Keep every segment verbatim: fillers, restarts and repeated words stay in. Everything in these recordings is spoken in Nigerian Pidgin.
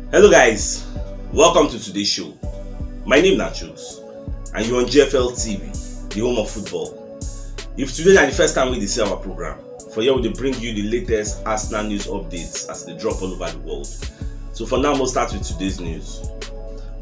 Hello guys, welcome to today's show. My name na Chuks and you're on G F L T V, the home of football. If today na the first time we dey see our program, for here we dey bring you the latest Arsenal news updates as they drop all over the world. So for now, we'll start with today's news.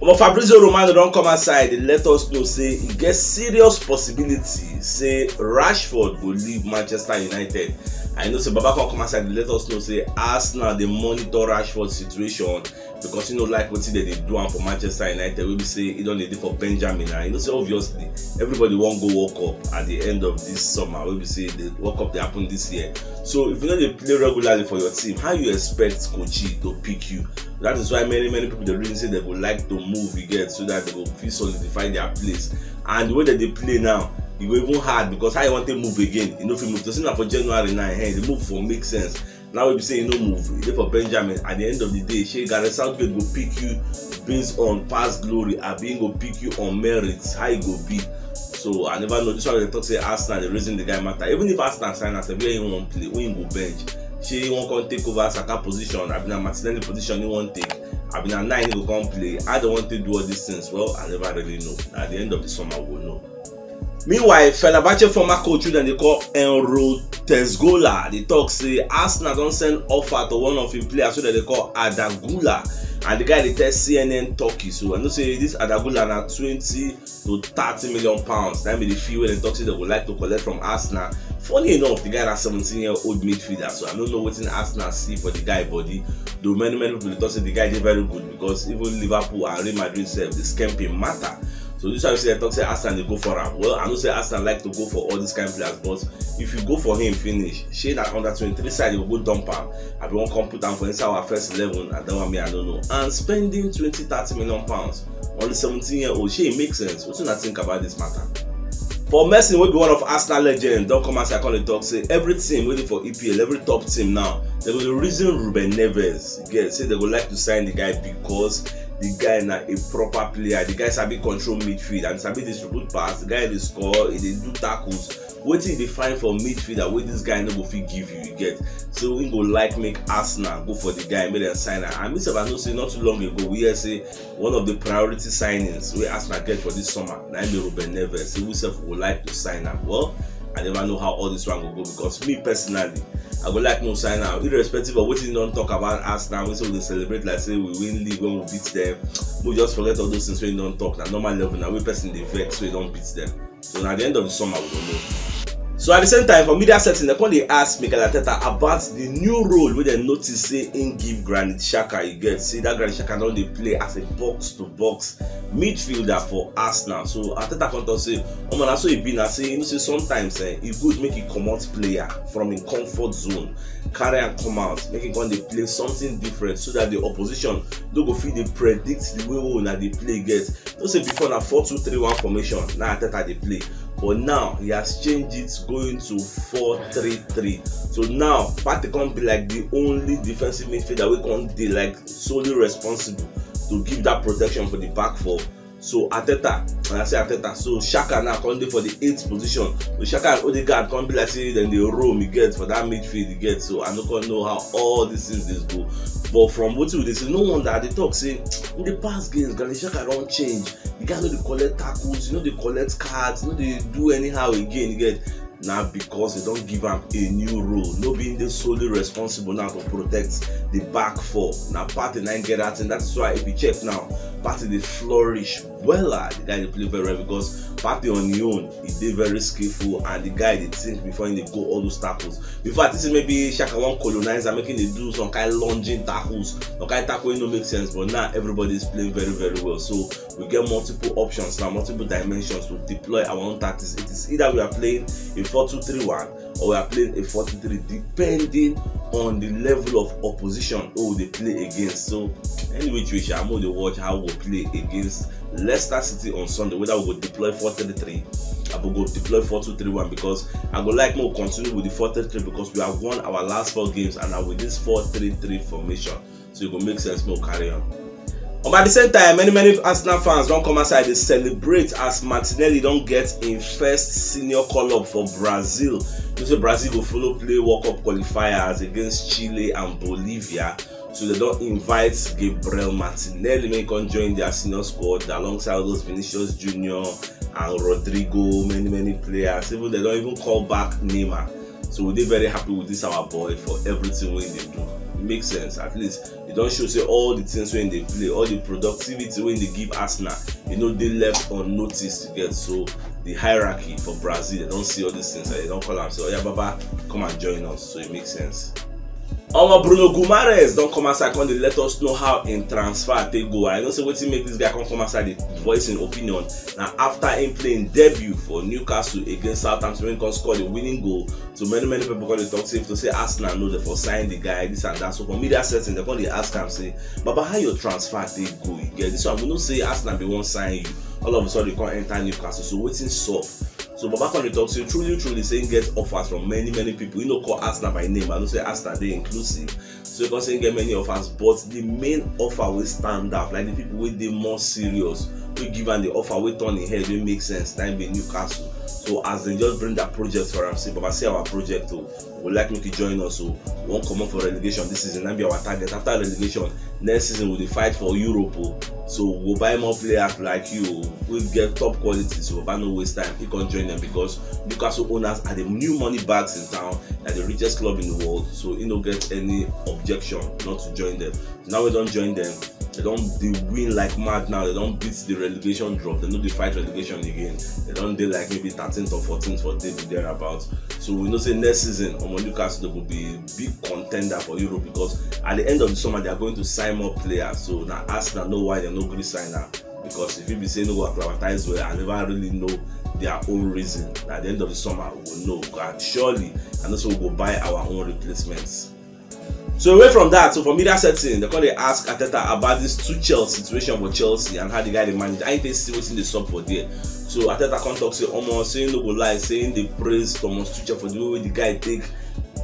Omo, Fabrizio Romano don come outside dey let us know say e get serious possibility say Rashford go leave Manchester United. I know say Baba come come outside dey let us know say Arsenal dey monitor Rashford situation because you know like wetin dem dey do am for Manchester United, wey be say e don dey dey for Benjamin, and you know say obviously everybody wan go World Cup at the end of this summer, wey be say the World Cup dey happen this year. So if you no dey play regularly for your team, how you expect coach to pick you? That is why many many people dey reason say they go like to move, you get, so that they go fit solidify their place. And the way that they play now, e go even hard because how you wan take move again? You no fit move. To say na for January now, eh, the move for make sense. Now we be say you no move, you dey for Benjamin. At the end of the day, shey Gareth Southgate go pick you based on past glory, abi he go pick you on merits? How e go be? So I never know. This one dey talk say Arsenal dey reason the guy matter. Even if Arsenal sign am, sef, where he wan play, who he go bench? Shey he wan come take over Saka position? Abi na Martinelli position he wan take? Abi na nine he go come play? How they wan take do all these things? Well, I never really know. Na at the end of the summer we go know. Meanwhile, Fenerbahce former coach wey dem dey call Enro Tezgola dey talk say Arsenal don send offer to one of im players wey dem dey call Adagula, and the guy dey tell C N N Turkey. So I know say this Adagula na twenty to thirty million pounds. That be the fee wey dem talk say dem go like to collect from Arsenal. Funny enough, the guy na seventeen year old midfielder, so I no know wetin Arsenal see for the guy body. Though many many people dey talk say the guy dey very good because even Liverpool and Real Madrid sef dey scamp im matter. So this one say dem talk say Arsenal dey go for am. Well, I know say Arsenal like to go for all these kind players, but if you go for him finish, shey na under twenty-three side you go go dump am? Abi wan come put am for inside our first eleven? And that one me I no know. And spending twenty, thirty million pounds on the seventeen year old, shey e make sense? Wetin una think about this matter? Paul Merson, wey be one of Arsenal legends, don come outside come dey talk say everything wey dey for E P L, every top team now, they go dey reason Ruben Neves. You get, say they go like to sign the guy because the guy na a proper player. The guy sabi control midfield and sabi distribute pass. The guy dey score, he dey do tackles. Wetin you dey find for midfielder wey this guy no go fit give you, you get? So he go like make Arsenal go for the guy, make dem sign am. And me sef, I know say not too long ago we hear say one of the priority signings wey Arsenal get for this summer na im be Ruben Neves. Say we sef go like to sign am. Well, I never know how all this one go go because me personally, I go like no sign am, irrespective of wetin he don talk about Arsenal. We say we dey celebrate like say we win league when we beat them. We just forget all those things wey he don talk. Na normal level na wey person dey vex wey he don beat them. So na the end of the summer we go know. So at the same time, for media setting, they come dey ask Mikel Arteta about the new role wey dem notice say im give Granit Xhaka. You get, say that Granit Xhaka don dey play as a box to box midfielder for Arsenal. So Arteta come talk say, omo, na so e be na, say you know say sometimes, eh, e good make e comot player from im comfort zone, carry am come out, make e come dey play something different so that the opposition no go fit dey predict the way wey una dey play get. You know say before na four two three one formation na Arteta dey play, but now he has changed it going to four three three. So now Partey come be like the only defensive midfielder wey come dey like solely responsible to give that protection for the back four. So Arteta, and I say Arteta, so Xhaka now come dey for the eighth position. So Xhaka and Odegaard come be like say dem dey roam, you get, for that midfield, you get. So I no come know how all these things dey go. But from wetin we dey see, no wonder I dey talk say in the past games, Granit Xhaka don change. The guy no dey collect tackles, he no dey collect cards, he no dey do anyhow again, you get. Na because they don give am a new role. No be him dey solely responsible now to protect the back four. Na Partey na him get that thing. That is why if you check now, Partey dey flourish wella. The guy dey play very well because Partey on him own, he dey very skillful and the guy dey think before he dey go all those tackles. Before, I think say maybe Xhaka wan colonize am, make him dey do some kind lunging tackles, some kind tackle wey no make sense. But now everybody is playing very very well. So we get multiple options now, multiple dimensions to deploy our own tactics. It is either we are playing a four two three one or we are playing a four three three, depending on the level of opposition who we dey play against. So any which way sha, make we dey watch how we go play against Leicester City on Sunday, whether we go deploy four three three or we go deploy four two three one, because I go like make we continue with the four three three because we have won our last four games and na with this four three three formation. So e go make sense make we carry on. Um, at the same time, many many Arsenal fans don come outside dey celebrate as Martinelli don get im first senior call up for Brazil. You know say Brazil go follow play World Cup qualifiers against Chile and Bolivia. So they don't invite Gabriel Martinelli, make him join their senior squad alongside all those Vinicius Junior and Rodrygo, many, many players. Even they don't even call back Neymar. So we dey very happy with this our boy for everything wey he dey do. It makes sense. At least e don show say all the things wey he dey play, all the productivity wey he dey give Arsenal, e no dey left unnoticed, you get. So the hierarchy for Brazil, they don see all these things and they don call am say, "Oya, Baba, come and join us." So it makes sense. Omo, Bruno Guimaraes don come outside come dey let us know how im transfer take go. I know say wetin make this guy come come outside dey voice im opinion na after im play im debut for Newcastle against Southampton, when he come score the winning goal. So many, many people come dey talk say, if to say Arsenal know, they for sign the guy, this and that. So for media setting, they come dey ask am say, "Baba, how your transfer take go?" You get this one. We know say Arsenal bin wan sign you. All of a sudden, you come enter Newcastle. So wetin sup? So Baba come dey talk say, truly, truly, say he get offers from many, many people. He no call Arsenal by name. I know say Arsenal dey inclusive. So he come say he get many offers, but the main offer wey stand out, like the people wey dey more serious, wey give am the offer wey turn im head, wey make sense, na im be Newcastle. So as they just bring that project for am, say, "Baba, see our project o. We like make you join us o. We wan comot for relegation this season. Na be our target. After relegation, next season we dey fight for Europe o. So we go buy more players like you o, wey get top quality." So Baba no waste time. He come join them because Newcastle owners are the new money bags in town. Na the richest club in the world. So he no get any objection not to join them. Now we don join them. They don dey win like mad now. They don beat the relegation drop. They no dey fight relegation again. They don dey like maybe thirteenth or fourteenth for table thereabouts. So we know say next season, omo, Newcastle go be big contender for Europe because at the end of the summer, they are going to sign more players. So na Arsenal know why they no gree sign am. Because if e be say no go acclimatize well, I never really know their own reason. Na at the end of the summer, we go know. And surely, I know say we go buy our own replacements. So away from that, so for media setting, they come dey ask Arteta about this Tuchel situation for Chelsea and how the guy dey manage. I think see wetin dey sup for there. So Arteta come talk say, omo, say he no go lie, say he dey praise Thomas Tuchel for the way wey the guy take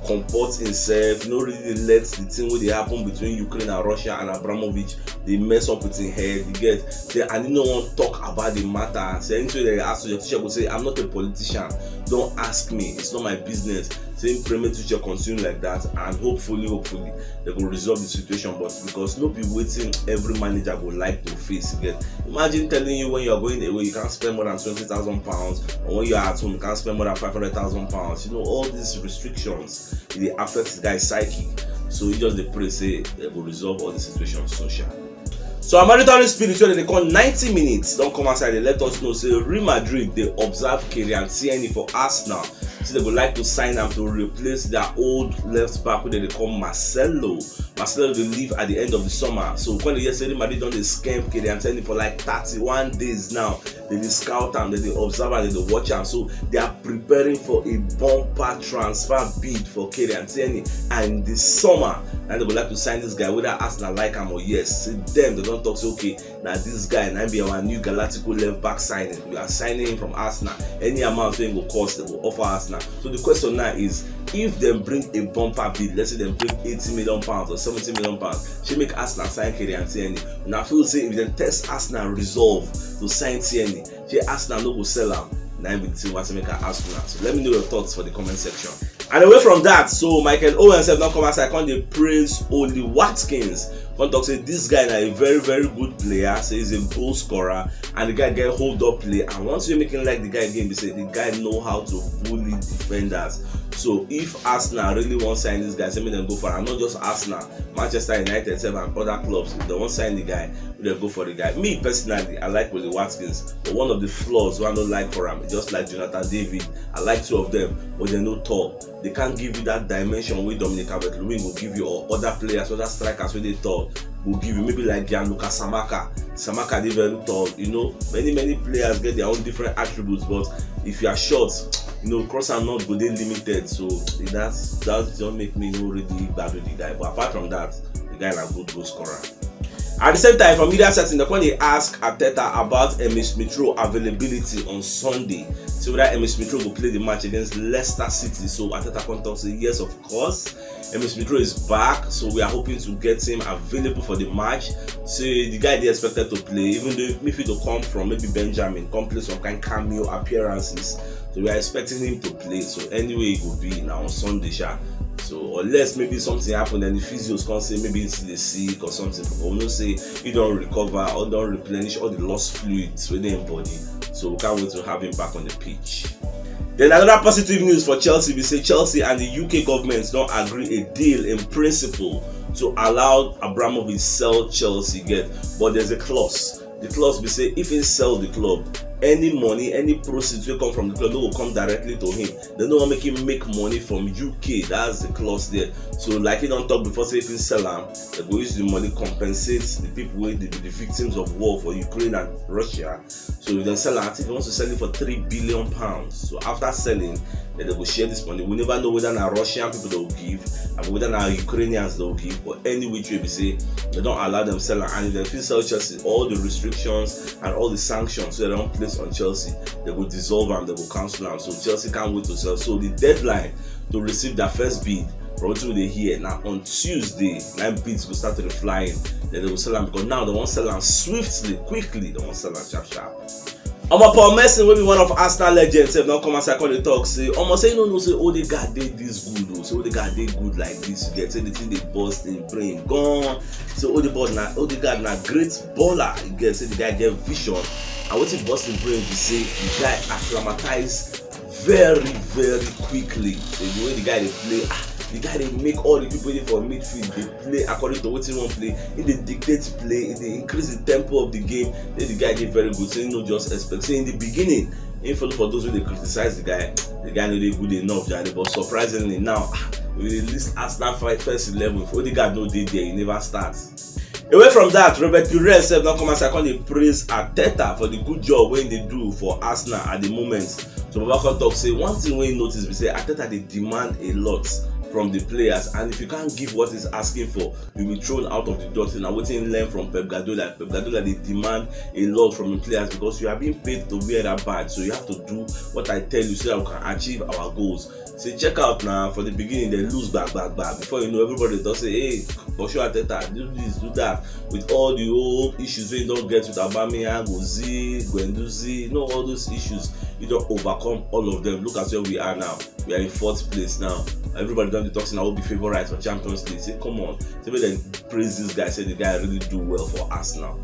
comport himself, no really let the thing wey dey happen between Ukraine and Russia and Abramovich dey mess up with him head. You get? Say, and he no wan talk about the matter. Say anything wey they ask Tuchel, Tuchel go say, "I'm not a politician. Don't ask me. It's not my business." Say him pray make Tuchel continue like that, and hopefully, hopefully, they go resolve the situation. But because no be wetin every manager go like to face, you get? Imagine telling you when you are going away, you can't spend more than twenty thousand pounds, or when you are at home, you can't spend more than five hundred thousand pounds. You know, all these restrictions, e dey affect the guy psyche. So he just dey pray say they go resolve all the situations soon sha. So our monitoring spirit wey they call ninety minutes don come outside. They let us know say Real Madrid dey observe Kieran Tierney for Arsenal. Say they go like to sign am to replace their old left back wey they call Marcelo. Marcelo dey leave at the end of the summer. So when they hear say Real Madrid don dey scam Kieran Tierney for like thirty-one days now, they dey scout am, they dey observe am, they dey watch am. So they are preparing for a bumper transfer bid for Kieran Tierney, and this summer, and they go like to sign this guy whether Arsenal like am or yes. See them, they don talk say, okay, na this guy na be our new Galactico left back signing. We are signing him from Arsenal. Any amount wey go cost, they go offer Arsenal. So the question now is, if they bring a bumper bid, let's say they bring eighty million pounds or seventy million pounds, she make Arsenal sign Kieran Tierney. Now I feel say if they test Arsenal resolve to sign Tierney, she Arsenal no go sell am. Now be the thing wey I say make I ask you now. So let me know your thoughts for the comment section. And away from that, so Michael Owen sef don come outside, come dey praise Oli Watkins. Come talk say this guy na a very, very good player, say he's a goal scorer, and the guy get hold up play. And once you make him like the guy again, be say the guy know how to bully defenders. So if Arsenal really wan sign this guy, say make dem go for am. Not just Arsenal, Manchester United sef and other clubs, if they wan sign the guy, make dem go for the guy. Me personally, I like Oli Watkins, but one of the flaws wey I no like for am, just like Jonathan David, I like two of them, but they no tall. They can't give you that dimension wey Dominic Calvert-Lewin go give you, or other players, other strikers wey dey tall go give you. Maybe like Gianluca Scamacca. Scamacca dey very tall, you know, many, many players get their own different attributes, but if you are short, you know, cross and not go dey limited. So that's, that just make me no really gbadu the guy. But apart from that, the guy na good goal scorer. At the same time, for media setting, they come dey ask Arteta about Emile Smith Rowe availability on Sunday. See whether Emile Smith Rowe go play the match against Leicester City. So Arteta come talk say, yes, of course, Emile Smith Rowe is back, so we are hoping to get him available for the match. So the guy dey expected to play, even though if he to come from maybe Benjamin, come play some kind cameo appearances. So we are expecting him to play. So anyway, it will be now on Sunday sha. So unless maybe something happen and the physios come say maybe he's dey sick or something, but we know say he don recover or don replenish all the lost fluids within him body. So we can't wait to have him back on the pitch. Then another positive news for Chelsea be say Chelsea and the U K government don agree a deal in principle to allow Abramovich sell Chelsea get, but there's a clause. The clause be say if he sell the club, any money, any proceeds wey come from the club no go come directly to him. They no wan make him make money from U K. That's the clause there. So like he don talk before, say if he sell am, they go use the money compensate the people wey dey be the victims of war for Ukraine and Russia. So if dem sell am, I think he wants to sell it for three billion pounds. So after selling, then they go share this money. We never know whether na Russian people they will give, and whether na Ukrainians they will give. But any which way we say, they don't allow them sell am. And if they fit sell Chelsea, all the restrictions and all the sanctions wey dem don place on Chelsea, they go dissolve am, they go cancel am. So Chelsea can't wait to sell. So the deadline to receive their first bid from wetin we dey hear na on Tuesday. Na im bids go start to dey fly in. Then they go sell am because now they wan sell am swiftly, quickly. They wan sell am sharp sharp. Omo, Paul Merson, wey be one of Arsenal legends, sef don come outside come dey talk say, omo, say you no know say Odegaard dey this good o. Say Odegaard dey good like this. You get say the thing dey burst him brain gone. Say Odegaard na, Odegaard na great baller. You get say the guy get vision. And wetin burst him brain be say the guy acclimatize very, very quickly. So the way the guy dey play, ah, the guy dey make all the people wey dey for midfield dey play according to wetin he wan play. He dey dictate play, he dey increase the tempo of the game. Then the guy dey very good. So he no just expect. Say in the beginning, even for those wey dey criticize the guy, the guy no dey good enough, jare. But surprisingly now, ah, we dey list Arsenal fi-, first eleven. If Odegaard no dey there, he never start. Away from that, Robert Pires sef don come outside come dey praise Arteta for the good job wey he dey do for Arsenal at the moment. So Baba come talk say one thing wey he notice be say Arteta dey demand a lot from the players, and if you can't give what he's asking for, you'll be thrown out of the door. Say na wetin he learn from Pep Guardiola. Pep Guardiola dey demand a lot from the players because you are being paid to wear that badge, so you have to do what I tell you so that we can achieve our goals. Say check out now, for the beginning they lose back, back, back. Before you know, everybody don say, hey, for sure Arteta, do this, do that. With all the old issues wey you don get with Aubameyang, Ozil, Guendouzi, you know, all those issues, you don overcome all of them. Look at where we are now. We are in fourth place now. Everybody don dey talk say na we be favourites for Champions League. Say come on, say make dem praise this guy. Say the guy really do well for Arsenal.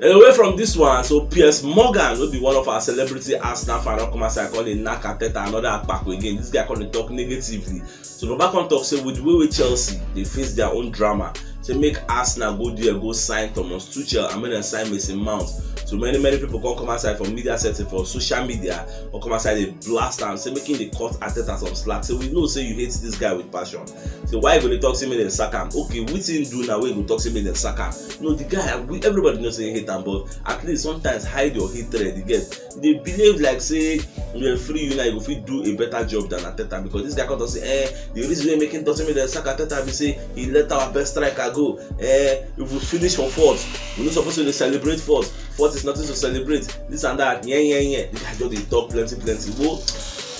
Away from this one, so Piers Morgan, wey be one of our celebrity Arsenal fan, don come outside come dey knack Arteta another akpako again. This guy come dey talk negatively. So Baba come talk say with the way wey Chelsea dey face their own drama, say make Arsenal go there go sign Thomas Tuchel and make dem sign Mason Mount. So many, many people come come outside for media setting, for social media, come come outside dey blast am, say make him dey cut Arteta some slack. Say we know say you hate this guy with passion. Say why you go dey talk say make dem sack am? Okay, wetin he do now wey you go talk say make dem sack am? No, the guy, we, everybody know say he hate am, but at least sometimes hide your hatred. You get, you dey behave like say we dey free you now, you go fit do a better job than Arteta, because this guy come talk say, eh, the reason wey make him talk say make dem sack Arteta be say he let our best striker go. Eh, if we finish for fourth, we no suppose to dey celebrate fourth. Fourth is nothing to celebrate. This and that, yeah, yeah, yeah. The guy just dey talk plenty, plenty. Well,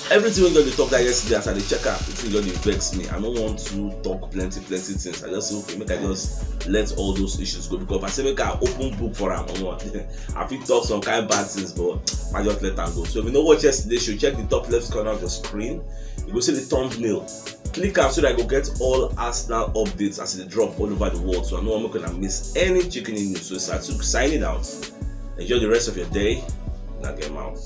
everything wey just dey talk that yesterday as I dey check am, the thing just dey vex me. I no want to talk plenty, plenty things. I just say, okay, make I just let all those issues go, because if I say make I open book for am, omo, I fit talk some kind bad things, but I just let am go. So if you no watch yesterday show, check the top left corner of your screen. You go see the thumbnail. Click am so that you go get all Arsenal updates as they drop all over the world. So I no wan make una miss any chicken news. So it's Atuk signing out. Enjoy the rest of your day. Now get out.